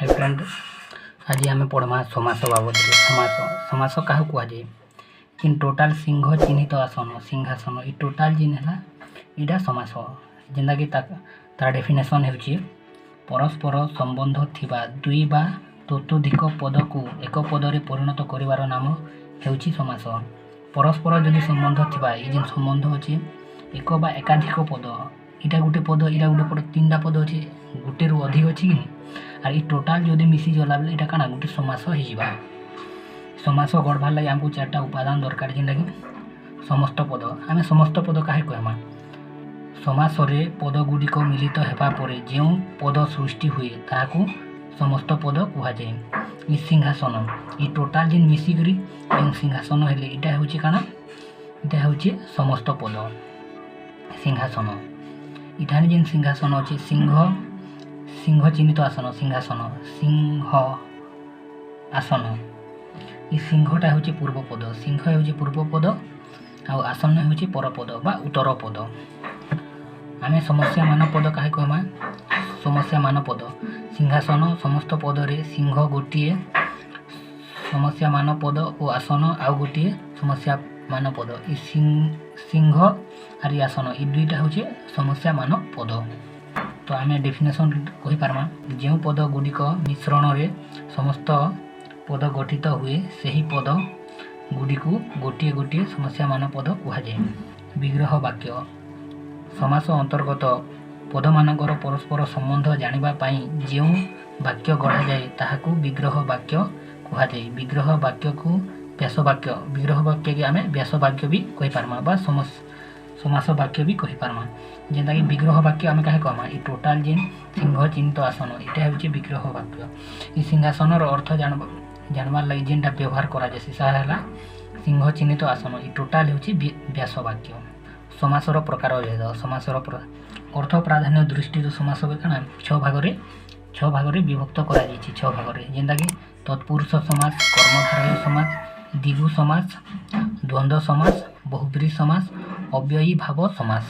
High friend, ଆଜି ଆମେ ପଢ଼ମା ସମାସ ବାବଦରେ। ସମାସ, ସମାସ କାହାକୁ କୁହାଯାଏ? ଯେନ୍ ଟୋଟାଲ ସିଂହ ଚିହ୍ନିତ ଆସନ, ସିଂହାସନ, ଇ ଟୋଟାଲ ଯେନ୍ ହେଲା, ଇଟା ସମାସ। ଯେନ୍ଟାକି ତାର ଡେଫିନେସନ୍ ହେଉଛି, ପରସ୍ପର ସମ୍ବନ୍ଧ ଥିବା ଦୁଇ ବା ତତୋଧିକ ପଦକୁ ଏକ ପଦରେ ପରିଣତ କରିବାର ନାମ ହେଉଛି ସମାସ। ପରସ୍ପର ଯଦି ସମ୍ବନ୍ଧ ଥିବା, ଏଇ ଯେନ୍ ସମ୍ବନ୍ଧ ଅଛି, ଏକ ବା ଏକାଧିକ ପଦ, ଇଟା ଗୋଟେ ପଦ, ଇଟା ଗୋଟେ ପଦ, ତିନିଟା ପଦ ଅଛି, ଗୋଟେରୁ ଅଧିକ ଅଛି କି ନି, ଆର୍ ଇ ଟୋଟାଲ ଯଦି ମିଶିଗଲା ବେଲେ ଏଇଟା କାଣା ଗୋଟେ ସମାସ ହେଇଯିବା। ସମାସ ଗଢ଼ବାର୍ ଲାଗି ଆମକୁ ଚାରିଟା ଉପାଦାନ ଦରକାର, ଯେନ୍ଟାକି ସମସ୍ତ ପଦ। ଆମେ ସମସ୍ତ ପଦ କାହିଁ କହେମା? ସମାସରେ ପଦଗୁଡ଼ିକ ମିଳିତ ହେବା ପରେ ଯେଉଁ ପଦ ସୃଷ୍ଟି ହୁଏ, ତାହାକୁ ସମସ୍ତ ପଦ କୁହାଯାଏ। ଇ ସିଂହାସନ, ଇ ଟୋଟାଲ ଯେନ୍ ମିଶିକରି ଯେନ୍ ସିଂହାସନ ହେଲେ, ଇଟା ହେଉଛି କାଣା? ଇଟା ହେଉଛି ସମସ୍ତ ପଦ ସିଂହାସନ। ଇଠାନେ ଯେନ୍ ସିଂହାସନ ଅଛି, ସିଂହ, ସିଂହ ଚିହ୍ନିତ ଆସନ, ସିଂହାସନ, ସିଂହ ଆସନ, ଇ ସିଂହଟା ହେଉଛି ପୂର୍ବ ପଦ। ସିଂହ ହେଉଛି ପୂର୍ବ ପଦ ଆଉ ଆସନ ହେଉଛି ପରପଦ ବା ଉତ୍ତର ପଦ। ଆମେ ସମସ୍ୟାମାନ ପଦ କାହିଁ କହେମା? ସମସ୍ୟାମାନ ପଦ, ସିଂହାସନ ସମସ୍ତ ପଦରେ ସିଂହ ଗୋଟିଏ ସମସ୍ୟାମାନ ପଦ ଓ ଆସନ ଆଉ ଗୋଟିଏ ସମସ୍ୟାମାନ ପଦ। ଇ ସିଂହ ଆର୍ ଇ ଆସନ, ଇ ଦୁଇଟା ହେଉଛି ସମସ୍ୟାମାନ ପଦ। ତ ଆମେ ଡେଫିନେସନ୍ କହିପାରମା, ଯେଉଁ ପଦ ଗୁଡ଼ିକ ମିଶ୍ରଣରେ ସମସ୍ତ ପଦ ଗଠିତ ହୁଏ, ସେହି ପଦ ଗୁଡ଼ିକୁ ଗୋଟିଏ ଗୋଟିଏ ସମସ୍ୟାମାନ ପଦ କୁହାଯାଏ। ବିଗ୍ରହ ବାକ୍ୟ। ସମାସ ଅନ୍ତର୍ଗତ ପଦମାନଙ୍କର ପରସ୍ପର ସମ୍ବନ୍ଧ ଜାଣିବା ପାଇଁ ଯେଉଁ ବାକ୍ୟ ଗଢ଼ାଯାଏ, ତାହାକୁ ବିଗ୍ରହ ବାକ୍ୟ କୁହାଯାଏ। ବିଗ୍ରହ ବାକ୍ୟକୁ ବ୍ୟାସ ବାକ୍ୟ, ବିଗ୍ରହ ବାକ୍ୟକେ ଆମେ ବ୍ୟାସ ବାକ୍ୟ ବି କହିପାରମା ବା ସମାସ ବାକ୍ୟ ବି କହିପାରମା। ଯେନ୍ଟାକି ବିଗ୍ରହ ବାକ୍ୟ ଆମେ କାହିଁ କହମା? ଇ ଟୋଟାଲ ଯେନ୍ ସିଂହ ଚିହ୍ନିତ ଆସନ, ଏଇଟା ହେଉଛି ବିଗ୍ରହ ବାକ୍ୟ। ଇ ସିଂହାସନର ଅର୍ଥ ଜାଣବାର୍ ଲାଗି ଯେନ୍ଟା ବ୍ୟବହାର କରାଯାଏସି, ତାହା ହେଲା ସିଂହ ଚିହ୍ନିତ ଆସନ। ଇ ଟୋଟାଲ ହେଉଛି ବ୍ୟାସ ବାକ୍ୟ। ସମାସର ପ୍ରକାର ଭେଦ। ସମାସର ଅର୍ଥ ପ୍ରାଧାନ୍ୟ ଦୃଷ୍ଟିରୁ ସମାସକୁ କାଣା ଛଅ ଭାଗରେ ବିଭକ୍ତ କରାଯାଇଛି। ଛଅ ଭାଗରେ, ଯେନ୍ଟାକି ତତ୍ପୁରୁଷ ସମାସ, କର୍ମଧାରୟ ସମାସ, ଦ୍ୱିଗୁ ସମାସ, ଦ୍ୱନ୍ଦ୍ୱ ସମାସ, ବହୁବ୍ରୀହି ସମାସ, ଅବ୍ୟୟୀ ଭାବ ସମାସ।